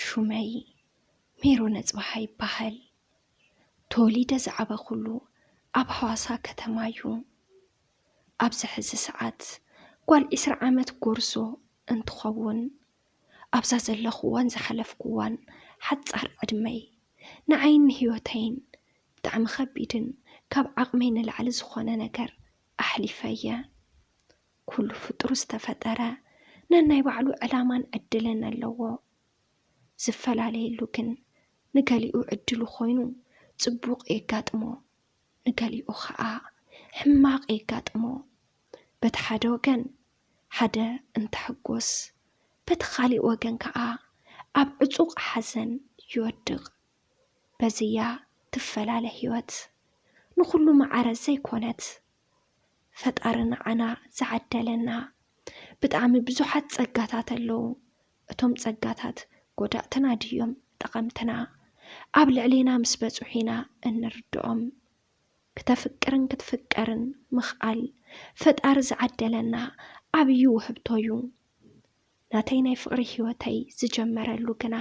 ሹመይ ሜሮን ኣጽብሃ ይበሃል። ተወሊደ ዝዓበኹሉ ኣብ ሃዋሳ ከተማ እዩ። ኣብዚ ሕዚ ሰዓት ጓል ዒስራ ዓመት ጎርዞ እንትኸውን፣ ኣብዛ ዘለኹዋን ዝሓለፍኩዋን ሓጻር ዕድመይ ንዓይን ንህይወተይን ብጣዕሚ ከቢድን ካብ ዓቕመይ ንላዕሊ ዝኾነ ነገር ኣሕሊፈ እየ። ኩሉ ፍጡር ዝተፈጠረ ነናይ ባዕሉ ዕላማን ዕድልን ኣለዎ። ዝፈላለየሉ ግን ንገሊኡ ዕድሉ ኮይኑ ጽቡቕ የጋጥሞ፣ ንገሊኡ ኸኣ ሕማቕ የጋጥሞ። በቲ ሓደ ወገን ሓደ እንተሕጎስ፣ በቲ ካሊእ ወገን ከኣ ኣብ ዕጹቕ ሓዘን ይወድቕ። በዚያ ትፈላለ ህይወት ንኹሉ መዓረ ዘይኮነት። ፈጣሪ ንዓና ዝዓደለና ብጣዕሚ ብዙሓት ጸጋታት ኣለዉ። እቶም ጸጋታት ጎዳእትና ድዮም ጠቐምትና? ኣብ ልዕሌና ምስ በጽሑ ኢና እንርድኦም። ክተፍቅርን ክትፍቀርን ምኽኣል ፈጣሪ ዝዓደለና ዓብዪ ውህብቶ እዩ። ናተይ ናይ ፍቕሪ ህይወተይ ዝጀመረሉ ግና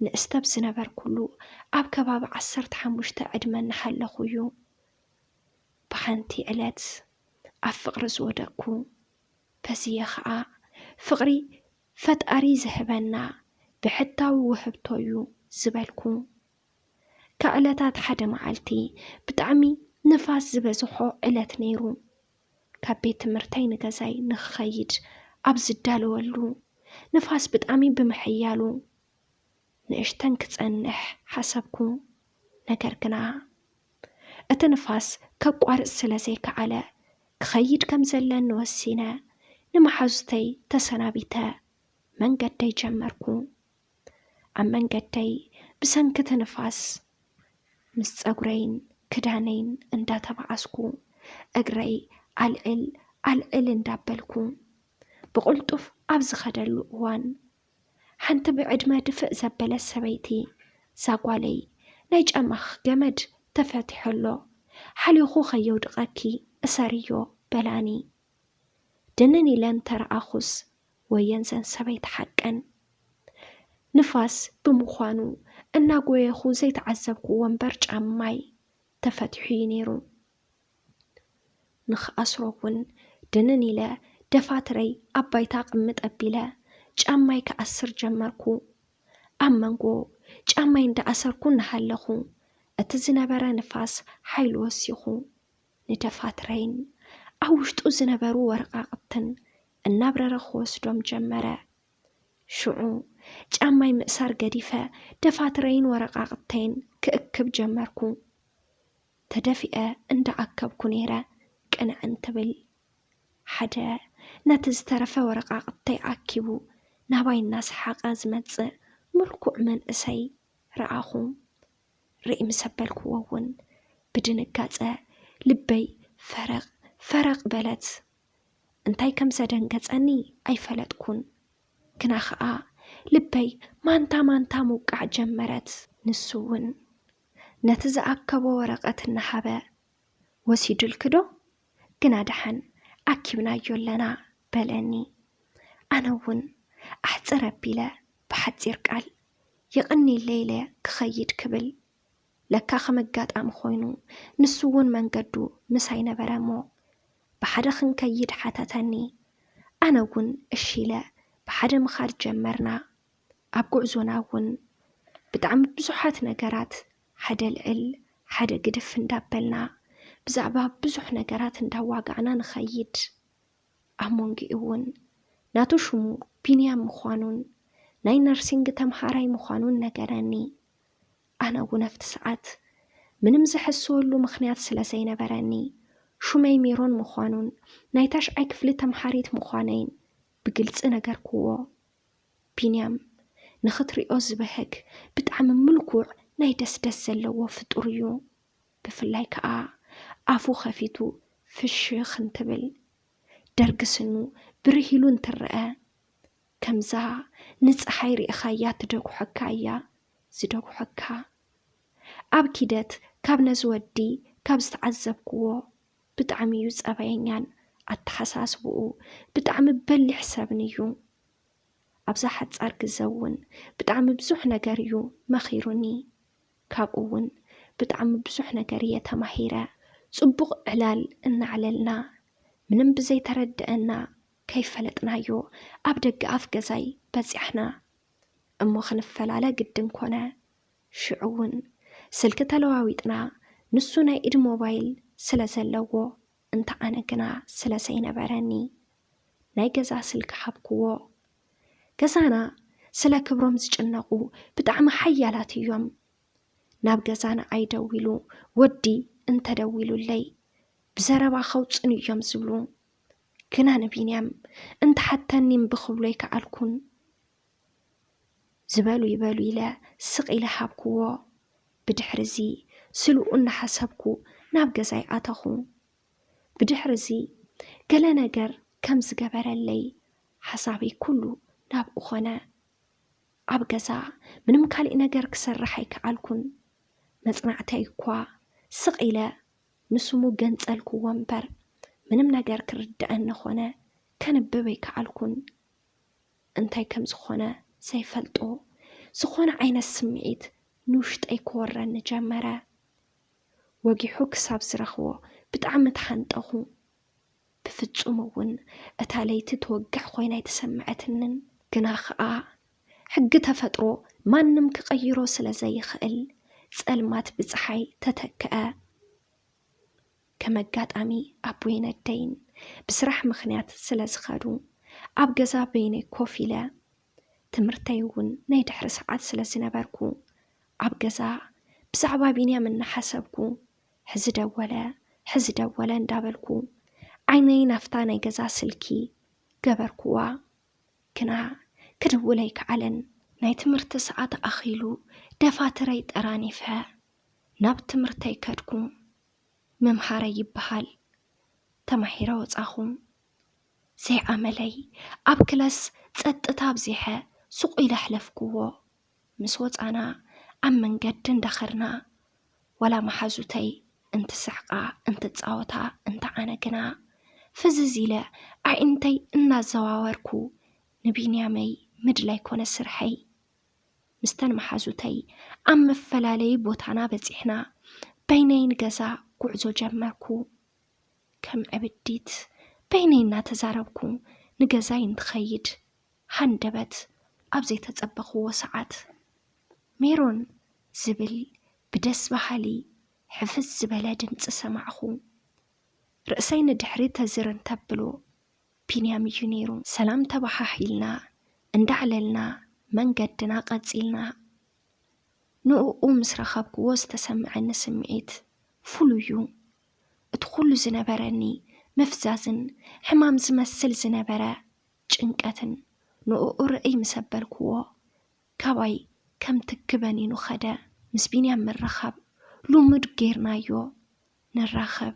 ንእስቲ ኣብ ዝነበርኩሉ ኣብ ከባቢ ዓሰርተ ሓሙሽተ ዕድመ እናሃለኹ እዩ። ብሓንቲ ዕለት ኣብ ፍቕሪ ዝወደቅኩ። በዚ እየ ኸዓ ፍቕሪ ፈጣሪ ዝህበና ብሕታዊ ውህብቶ እዩ ዝበልኩ። ካብ ዕለታት ሓደ መዓልቲ ብጣዕሚ ንፋስ ዝበዝሖ ዕለት ነይሩ። ካብ ቤት ትምህርተይ ንገዛይ ንኽኸይድ ኣብ ዝዳለወሉ፣ ንፋስ ብጣዕሚ ብምሕያሉ፣ ንእሽተን ክጸንሕ ሓሰብኩ። ነገር ግና፣ እቲ ንፋስ ከቋርጽ ስለ ዘይከኣለ፣ ክኸይድ ከም ዘለኒ ወሲነ፣ ንመሓዙተይ ተሰናቢተ መንገደይ ጀመርኩ። ኣብ መንገደይ ብሰንኪ እቲ ንፋስ፣ ምስ ጸጉረይን ክዳነይን እንዳተባኣስኩ፣ እግረይ ኣልዕል ኣልዕል እንዳበልኩ፣ ብቕልጡፍ ኣብ ዝኸደሉ እዋን፣ ሓንቲ ብዕድመ ድፍእ ዘበለት ሰበይቲ፣ "እዛ ጓለይ፣ ናይ ጫማኺ ገመድ ተፈቲሑ ኣሎ፣ ሓሊኹ ከየውድቐኪ እሰርዮ" በላኒ። ድንን ኢለ እንተረኣኹስ፣ ወየን ዘን ሰበይቲ ሓቀን። ንፋስ ብምዃኑ፣ እናጎየኹ ዘይተዓዘብኩዎ እምበር ጫማይ ተፈቲሑ እዩ ነይሩ። ንኽኣስሮ እውን ድንን ኢለ ደፋትረይ ኣብ ባይታ ቅምጥ ኣቢለ ጫማይ ክኣስር ጀመርኩ። ኣብ መንጎ ጫማይ እንዳኣሰርኩ እናሃለኹ፣ እቲ ዝነበረ ንፋስ ሓይሉ ወሲኹ፣ ንደፋትረይን ኣብ ውሽጡ ዝነበሩ ወረቓቕትን እናብረረ ክወስዶም ጀመረ። ሽዑ ጫማይ ምእሳር ገዲፈ፣ ደፋትረይን ወረቓቕተይን ክእክብ ጀመርኩ። ተደፊአ እንዳኣከብኩ ነይረ ቅንዕ እንትብል፣ ሓደ ነቲ ዝተረፈ ወረቓቕተይ ኣኪቡ ናባይ እናሰሓቐ ዝመጽእ ምልኩዕ መንእሰይ ረኣኹ። ርእይ ምስ ኣበልክዎ እውን ብድንጋጸ ልበይ ፈረቕ ፈረቕ በለት። እንታይ ከም ዘደንገጸኒ ኣይፈለጥኩን፣ ግና ኸኣ ልበይ ማንታ ማንታ ምውቃዕ ጀመረት። ንሱ እውን ነቲ ዝኣከቦ ወረቐት እናሃበ፣ "ወሲዱልኪ ዶ? ግና ደሓን ኣኪብናዮ ኣለና" በለኒ። ኣነ እውን ኣሕጽር ኣቢለ ብሓጺር ቃል፣ "የቐንየለይ" ኢለ ክኸይድ ክብል፣ ለካ ከም ኣጋጣሚ ኮይኑ ንሱ እውን መንገዱ ምሳይ ነበረ እሞ፣ ብሓደ ክንከይድ ሓተተኒ። ኣነ እውን እሺ ኢለ ብሓደ ምኻድ ጀመርና። ኣብ ጉዕዞና እውን ብጣዕሚ ብዙሓት ነገራት፣ ሓደ ልዕል ሓደ ግድፍ እንዳበልና፣ ብዛዕባ ብዙሕ ነገራት እንዳዋጋዕና ንኸይድ። ኣብ መንጎኡ እውን ናቱ ሽሙ ቢንያም ምዃኑን ናይ ነርሲንግ ተምሃራይ ምዃኑን ነገረኒ። ኣነ እውን ኣብቲ ሰዓት ምንም ዝሕስወሉ ምኽንያት ስለ ዘይነበረኒ፣ ሹመይ ሜሮን ምዃኑን ናይ ታሽዓይ ክፍሊ ተምሃሪት ምዃነይን ብግልጺ ነገርክዎ። ቢንያም ንኽትሪኦ ዝበህግ ብጣዕሚ ምልኩዕ ናይ ደስደስ ዘለዎ ፍጡር እዩ። ብፍላይ ከኣ ኣፉ ኸፊቱ ፍሽኽ እንትብል፣ ደርጊ ስኑ ብርህ ኢሉ እንትረኣ፣ ከምዛ ንጸሓይ ሪእኻያ ትደጉሐካ እያ ዝደጉሐካ። ኣብ ኪደት ካብ ነዚ ወዲ ካብ ዝተዓዘብክዎ፣ ብጣዕሚ እዩ ጸባየኛን ኣተሓሳስብኡ ብጣዕሚ በሊሕ ሰብን እዩ። ኣብዛ ሓጻር ግዘ እውን ብጣዕሚ ብዙሕ ነገር እዩ መኺሩኒ። ካብኡ እውን ብጣዕሚ ብዙሕ ነገር እየ ተማሂረ። ጽቡቕ ዕላል እናዕለልና፣ ምንም ብዘይተረድአና፣ ከይፈለጥናዮ ኣብ ደገ ኣፍ ገዛይ በጺሕና። እሞ ክንፈላለ ግድን ኮነ። ሽዑ እውን ስልኪ ተለዋዊጥና፣ ንሱ ናይ ኢድ ሞባይል ስለ ዘለዎ፣ እንተ ኣነ ግና ስለ ዘይነበረኒ ናይ ገዛ ስልኪ ሃብክዎ። ገዛና ስለ ክብሮም ዝጭነቑ ብጣዕሚ ሓያላት እዮም። ናብ ገዛ ንዓይ ደዊሉ፣ ወዲ እንተደዊሉለይ ብዘረባ ከውፅኑ እዮም ዝብሉ። ግና ንቢንያም እንተሓተኒ እምቢ ክብሎ ኣይከኣልኩን። ዝበሉ ይበሉ ኢለ ስቕ ኢለ ሃብክዎ። ብድሕሪ እዚ ስልኡ እናሓሰብኩ ናብ ገዛይ ኣተኹ። ብድሕሪ እዚ ገለ ነገር ከም ዝገበረለይ ሓሳበይ ኩሉ ናብኡ ኾነ። ኣብ ገዛ ምንም ካሊእ ነገር ክሰርሕ ኣይከኣልኩን። መጽናዕተይ እኳ ስቕ ኢለ ንስሙ ገንጸልክዎ እምበር፣ ምንም ነገር ክርድኣኒ ኾነ ከንብብ ኣይከኣልኩን። እንታይ ከም ዝኾነ ዘይፈልጦ ዝኾነ ዓይነት ስምዒት ንውሽጠይ ክወረኒ ጀመረ። ወጊሑ ክሳብ ዝረኽቦ ብጣዕሚ ተሃንጠኹ። ብፍጹም እውን እታ ለይቲ ትወግሕ ኮይና ኣይተሰምዐትንን። ግና ኸኣ ሕጊ ተፈጥሮ ማንም ክቐይሮ ስለ ዘይኽእል፣ ጸልማት ብጸሓይ ተተክአ። ከም ኣጋጣሚ ኣቦይን ኣደይን ብስራሕ ምኽንያት ስለ ዝኸዱ፣ ኣብ ገዛ በይነይ ኮፍ ኢለ፣ ትምህርተይ እውን ናይ ድሕሪ ሰዓት ስለ ዝነበርኩ፣ ኣብ ገዛ ብዛዕባ ቢንያም እናሓሰብኩ፣ ሕዚ ደወለ፣ ሕዚ ደወለ እንዳበልኩ ዓይነይ ናብታ ናይ ገዛ ስልኪ ገበርኩዋ። ግና ክድውል ኣይከኣለን። ናይ ትምህርቲ ሰዓት ኣኺሉ ደፋትረይ ጠራኒፈ ናብ ትምህርተይ ከድኩ። ምምሃረይ ይበሃል። ተማሂረ ወጻኹ። ዘይኣመለይ ኣብ ክለስ ጸጥታ ኣብዚሐ ስቕ ኢለ ኣሕለፍክዎ። ምስ ወጻና ኣብ መንገዲ እንዳኸድና ዋላ መሓዙተይ እንትስሕቓ እንትጻወታ እንተ ኣነ ግና ፍዝዝ ኢለ ኣዒንተይ እናዘዋወርኩ ንቢንያመይ ምድላይ ኮነ ስርሐይ። ምስተን መሓዙተይ ኣብ መፈላለዪ ቦታና በጺሕና በይነይ ንገዛ ጉዕዞ ጀመርኩ። ከም ዕብዲት በይነይ እናተዛረብኩ ንገዛይ እንትኸይድ ሃንደበት ኣብ ዘይተጸበኽዎ ሰዓት ሜሮን ዝብል ብደስ በሃሊ ሕፍስ ዝበለ ድምጺ ሰማዕኹ። ርእሰይ ንድሕሪት ተዝር እንተብሎ ቢንያም እዩ ነይሩ። ሰላም ተበሃሂልና እንዳዕለልና መንገድና ቀጺልና። ንእኡ ምስ ረኸብክዎ ዝተሰምዐኒ ስምዒት ፍሉይ እዩ። እቲ ኩሉ ዝነበረኒ ምፍዛዝን ሕማም ዝመስል ዝነበረ ጭንቀትን ንእኡ ርእይ ምስ ኣበልክዎ ካባይ ከም ትኪ በኒኑ ኸደ። ምስ ቢንያም ምርኻብ ልሙድ ጌርናዮ ንራኸብ።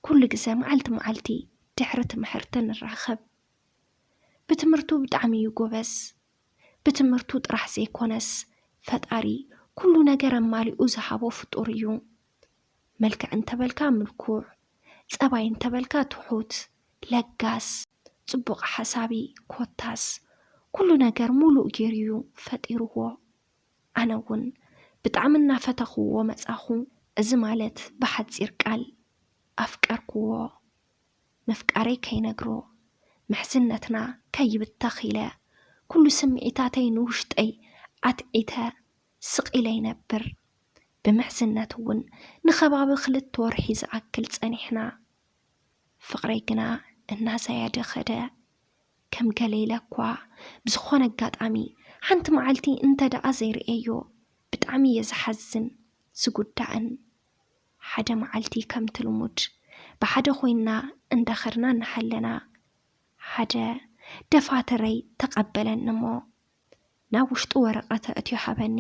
ኩሉ ግዘ መዓልቲ መዓልቲ ድሕሪ ትምሕርቲ ንራኸብ። ብትምህርቱ ብጣዕሚ እዩ ጎበዝ። ብትምህርቱ ጥራሕ ዘይኮነስ ፈጣሪ ኩሉ ነገር ኣማሊኡ ዝሃቦ ፍጡር እዩ። መልክዕ እንተበልካ ምልኩዕ፣ ጸባይ እንተበልካ ትሑት፣ ለጋስ፣ ጽቡቕ ሓሳቢ፣ ኮታስ ኩሉ ነገር ሙሉእ ገይሩ እዩ ፈጢርዎ። ኣነ እውን ብጣዕሚ እናፈተኽዎ መጻኹ። እዚ ማለት ብሓጺር ቃል ኣፍቀርክዎ። ምፍቃረይ ከይነግሮ፣ ምሕዝነትና ከይብተኽ ኢለ፣ ኩሉ ስምዒታተይ ንውሽጠይ ኣትዒተ ስቕ ኢለ ይነብር። ብምሕዝነት እውን ንኸባቢ ክልተ ወርሒ ዝኣክል ጸኒሕና። ፍቕረይ ግና እናዛየደ ኸደ። ከም ገለ ኢለ እኳ ብዝኾነ ኣጋጣሚ ሓንቲ መዓልቲ እንተ ደኣ ዘይርእየዮ ብጣዕሚ እየ ዝሓዝን። ዝጉዳእን። ሓደ መዓልቲ ከምቲ ልሙድ ብሓደ ኮይንና እንዳኸድና እናሃለና ሓደ ደፋትረይ ተቐበለኒ እሞ ናብ ውሽጡ ወረቐት ኣእትዩ ሃበኒ።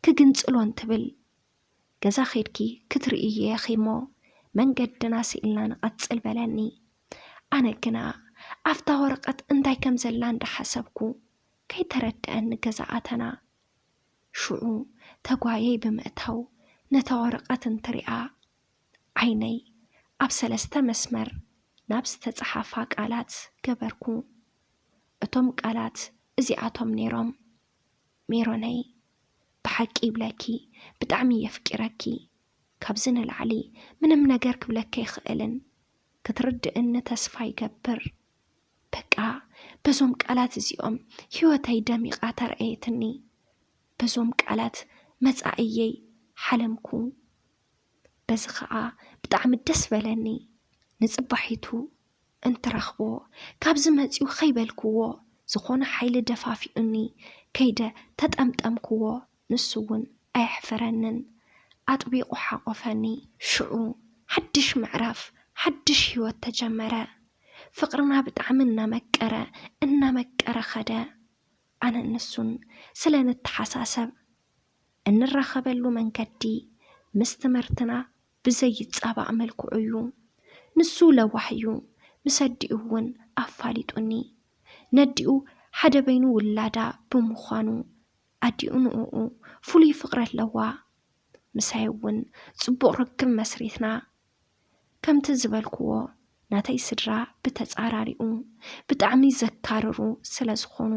ክግንጽሎ እንትብል ገዛ ኸይድኪ ክትርእይዮ ኢኺ እሞ መንገድና ስኢልና ንቐጽል በለኒ። ኣነ ግና ኣብታ ወረቐት እንታይ ከም ዘላ እንዳሓሰብኩ ከይተረድኣኒ ገዛ ኣተና። ሽዑ ተጓየይ ብምእታው ነታ ወረቐት እንትሪኣ ዓይነይ ኣብ ሰለስተ መስመር ናብ ዝተጸሓፋ ቃላት ገበርኩ። እቶም ቃላት እዚኣቶም ነይሮም። ሜሮነይ፣ ብሓቂ ይብለኪ፣ ብጣዕሚ የፍቅረኪ። ካብዚ ንላዕሊ ምንም ነገር ክብለኪ ኣይኽእልን። ክትርድእኒ ተስፋ ይገብር። በቃ፣ በዞም ቃላት እዚኦም ህይወተይ ደሚቓ ተረኣየትኒ። በዞም ቃላት መጻኢየይ ሓለምኩ። በዚ ኸኣ ብጣዕሚ ደስ በለኒ። ንጽባሒቱ እንትረኽቦ፣ ካብዚ መጺኡ ኸይበልክዎ፣ ዝኾነ ሓይሊ ደፋፊኡኒ፣ ከይደ ተጠምጠምክዎ፣ ንሱ እውን ኣየሕፈረንን። ኣጥቢቑ ሓቖፈኒ። ሽዑ ሓድሽ ምዕራፍ፣ ሓድሽ ህይወት ተጀመረ። ፍቕርና ብጣዕሚ እናመቀረ፣ እናመቀረ ኸደ። ኣነን ንሱን ስለ ንተሓሳሰብ፣ እንራኸበሉ መንገዲ ምስ ትምህርትና ብዘይጻባእ መልክዑ እዩ። ንሱ ለዋህ እዩ፣ ምስ ኣዲኡ እውን ኣፋሊጡኒ። ነዲኡ ሓደ በይኑ ውላዳ ብምዃኑ፣ ኣዲኡ ንእኡ ፍሉይ ፍቕሪ ኣለዋ። ምሳይ እውን ጽቡቕ ርክብ መስሪትና። ከምቲ ዝበልክዎ፣ ናተይ ስድራ ብተጻራሪኡ ብጣዕሚ ዘካርሩ ስለ ዝኾኑ፣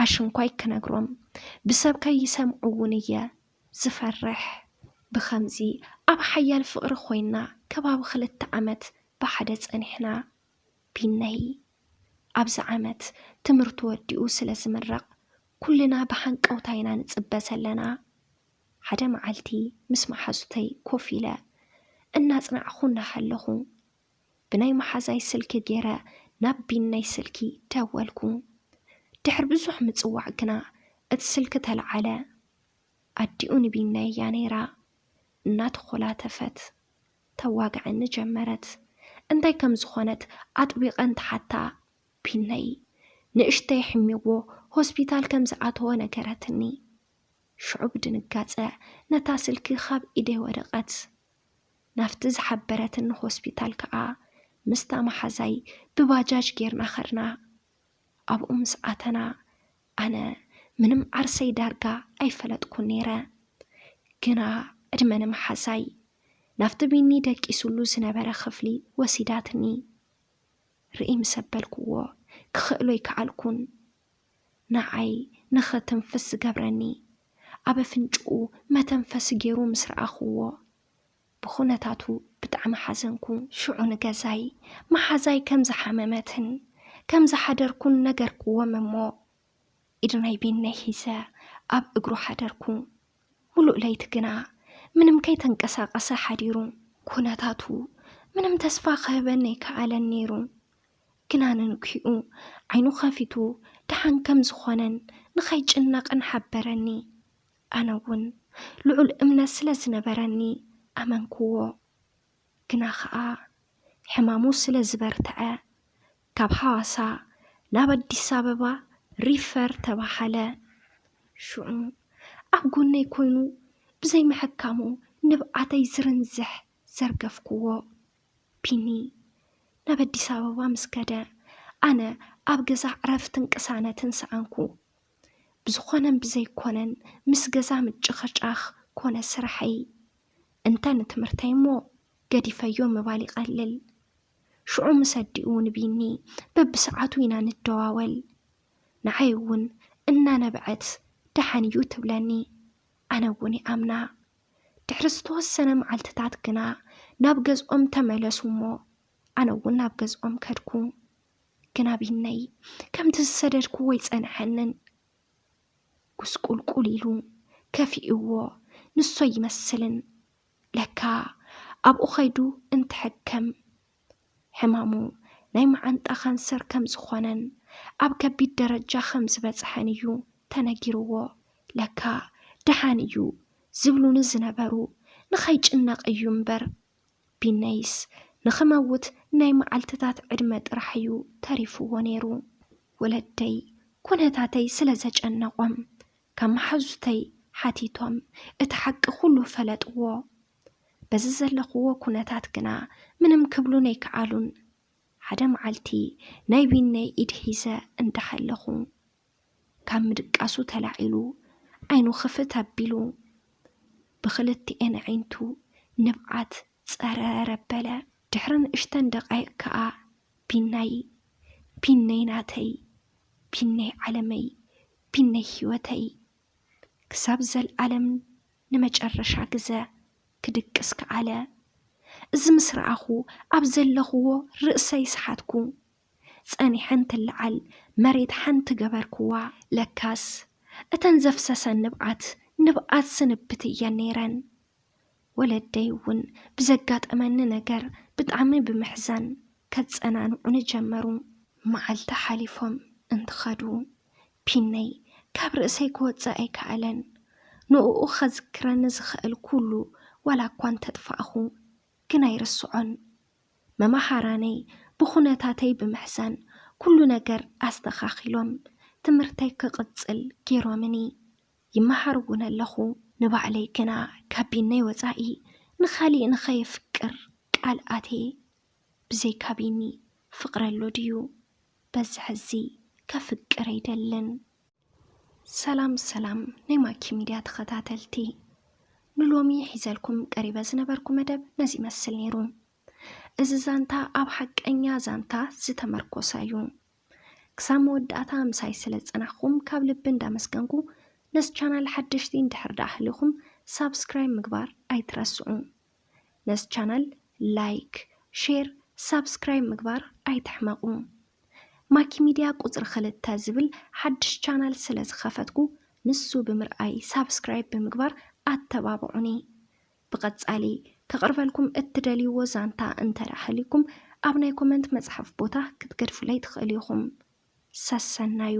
ኣሽንኳይ ክነግሮም ብሰብ ከይሰምዕውን እየ ዝፈርሕ። ብኸምዚ ኣብ ሓያል ፍቕሪ ኮይና ከባቢ ክልተ ዓመት ብሓደ ጸኒሕና። ቢነይ፣ ኣብዚ ዓመት ትምህርቱ ወዲኡ ስለ ዝምረቕ፣ ኩልና ብሃንቀውታ ኢና ንጽበ ዘለና። ሓደ መዓልቲ ምስ መሓዙተይ ኮፍ ኢለ እናጽናዕኹ እናሃለኹ፣ ብናይ መሓዛይ ስልኪ ገይረ ናብ ቢነይ ስልኪ ደወልኩ። ድሕሪ ብዙሕ ምጽዋዕ ግና እቲ ስልኪ ተለዓለ። ኣዲኡ ንቢነይ እያ ነይራ። እናተኾላተፈት ተዋግዐኒ ጀመረት። እንታይ ከም ዝኾነት ኣጥቢቐ እንትሓታ፣ ቢነይ ንእሽተይ ኣሕሚዎ ሆስፒታል ከም ዝኣተወ ነገረትኒ። ሽዑ ብድንጋጸ ነታ ስልኪ ካብ ኢደይ ወደቐት። ናብቲ ዝሓበረትኒ ሆስፒታል ከኣ ምስታ መሓዛይ ብባጃጅ ጌርና ኸድና። ኣብኡ ምስ ኣተና፣ ኣነ ምንም ዓርሰይ ዳርጋ ኣይፈለጥኩን ነይረ። ግና ዕድመ ንመሓዛይ ናብቲ ቢኒ ደቂሱሉ ዝነበረ ክፍሊ ወሲዳትኒ። ርእይ ምስ ኣበልክዎ፣ ክኽእሎ ኣይከኣልኩን። ንዓይ ንኽትንፍስ ዝገብረኒ፣ ኣብ ኣፍንጭኡ መተንፈሲ ገይሩ ምስ ረኣኽዎ፣ ብኹነታቱ ብጣዕሚ ሓዘንኩ። ሽዑ ንገዛይ፣ መሓዛይ ከም ዝሓመመትን ከም ዝሓደርኩን ነገርክዎም እሞ፣ ኢድ ናይ ቢነይ ሒዘ ኣብ እግሩ ሓደርኩ። ምሉእ ለይቲ ግና ምንም ከይተንቀሳቐሰ ሓዲሩ። ኩነታቱ ምንም ተስፋ ክህበኒ ኣይከኣለን ነይሩ። ግና ንንግሂኡ ዓይኑ ከፊቱ ደሓን ከም ዝኾነን ንኸይጭነቕን ሓበረኒ። ኣነ እውን ልዑል እምነት ስለ ዝነበረኒ ኣመንክዎ። ግና ኸኣ ሕማሙ ስለ ዝበርትዐ፣ ካብ ሃዋሳ ናብ ኣዲስ ኣበባ ሪፈር ተባሃለ። ሽዑ ኣብ ጎነይ ኮይኑ ብዘይምሕካሙ ንብዓተይ ዝርንዝሕ ዘርገፍክዎ። ቢኒ ናብ ኣዲስ ኣበባ ምስ ከደ፣ ኣነ ኣብ ገዛ ዕረፍትን ቅሳነትን ሰኣንኩ። ብዝኾነን ብዘይኮነን ምስ ገዛ ምጭኽጫኽ ኮነ ስርሐይ። እንተ ንትምህርተይ እሞ ገዲፈዮ ምባል ይቐልል። ሽዑ ምስ ኣዲኡ ንቢኒ በብሰዓቱ ኢና ንደዋወል። ንዓይ እውን እናነብዐት ደሓን እዩ ትብለኒ። ኣነ እውን ይኣምና። ድሕሪ ዝተወሰነ መዓልትታት ግና ናብ ገዝኦም ተመለሱ እሞ ኣነ እውን ናብ ገዝኦም ከድኩ። ግና ቢነይ ከምቲ ዝሰደድክዎ ኣይጸንሐንን። ጉስቁልቁል ኢሉ ከፊእዎ ንሶ ይመስልን። ለካ ኣብኡ ኸይዱ እንትሕከም ሕማሙ ናይ መዓንጣ ካንሰር ከም ዝኾነን ኣብ ከቢድ ደረጃ ከም ዝበጽሐን እዩ ተነጊርዎ። ለካ ደሓን እዩ ዝብሉኒ ዝነበሩ ንኸይጭነቕ እዩ እምበር፣ ቢነይስ ንኽመውት ናይ መዓልትታት ዕድመ ጥራሕ እዩ ተሪፍዎ ነይሩ። ወለደይ ኩነታተይ ስለ ዘጨነቖም ካብ መሓዙተይ ሓቲቶም እቲ ሓቂ ኩሉ ፈለጥዎ። በዚ ዘለኽዎ ኩነታት ግና ምንም ክብሉን ኣይከኣሉን። ሓደ መዓልቲ ናይ ቢነይ ኢድ ሒዘ እንዳሃለኹ ካብ ምድቃሱ ተላዒሉ ዓይኑ ክፍት ኣቢሉ ብኽልቲኤን ኣዒንቱ ንብዓት ጸረር ኣበለ። ድሕሪ ንእሽተን ደቓይቕ ከኣ ቢናይ፣ ቢነይ ናተይ፣ ቢነይ ዓለመይ፣ ቢነይ ህይወተይ፣ ክሳብ ዘልኣለም ንመጨረሻ ግዘ ክድቅስ ከኣለ። እዚ ምስ ረኣኹ ኣብ ዘለኽዎ ርእሰይ ሰሓትኩ። ጸኒሐ እንትለዓል መሬት ሓንቲ ገበርክዋ። ለካስ እተን ዘፍሰሰን ንብዓት፣ ንብዓት ስንብት እየን ነይረን። ወለደይ እውን ብዘጋጠመኒ ነገር ብጣዕሚ ብምሕዛን ከጸናንዑኒ ጀመሩ። መዓልቲ ሓሊፎም እንትኸዱ ቢነይ ካብ ርእሰይ ክወጽእ ኣይከኣለን። ንእኡ ከዝክረኒ ዝኽእል ኩሉ ዋላ እኳ እንተጥፋእኹ ግን ኣይርስዖን። መማሃራነይ ብኹነታተይ ብምሕዛን ኩሉ ነገር ኣስተኻኺሎም ትምህርተይ ክቕጽል ገይሮምኒ። ይመሃር እውን ኣለኹ። ንባዕለይ ግና ካብ ቢነይ ወጻኢ ንኻሊእ ንኸየፍቅር ቃል ኣትየ። ብዘይካ ቢኒ ፍቕሪ ኣሎ ድዩ? በዚ ሕዚ ከፍቅር ኣይደልን። ሰላም ሰላም ናይ ማኪ ሚድያ ተኸታተልቲ፣ ንሎሚ ሒዘልኩም ቀሪበ ዝነበርኩ መደብ ነዚ ይመስል ነይሩ። እዚ ዛንታ ኣብ ሓቀኛ ዛንታ ዝተመርኮሰ እዩ። ክሳብ መወዳእታ ምሳይ ስለ ዝጸናሕኩም ካብ ልቢ እንዳመስገንኩ፣ ነዚ ቻናል ሓደሽቲ እንድሕር ደኣ ህሊኹም ሳብስክራይብ ምግባር ኣይትረስዑ። ነዚ ቻናል ላይክ፣ ሼር፣ ሳብስክራይብ ምግባር ኣይትሕመቑ። ማኪ ሚድያ ቁጽሪ ክልተ ዝብል ሓድሽ ቻናል ስለ ዝኸፈትኩ ንሱ ብምርኣይ ሳብስክራይብ ብምግባር ኣተባብዑኒ። ብቐጻሊ ከቕርበልኩም እትደልይዎ ዛንታ እንተ ደኣ ሃልዩኩም ኣብ ናይ ኮመንት መጽሓፍ ቦታ ክትገድፉለይ ትኽእሉ ኢኹም። ሰሰናዩ።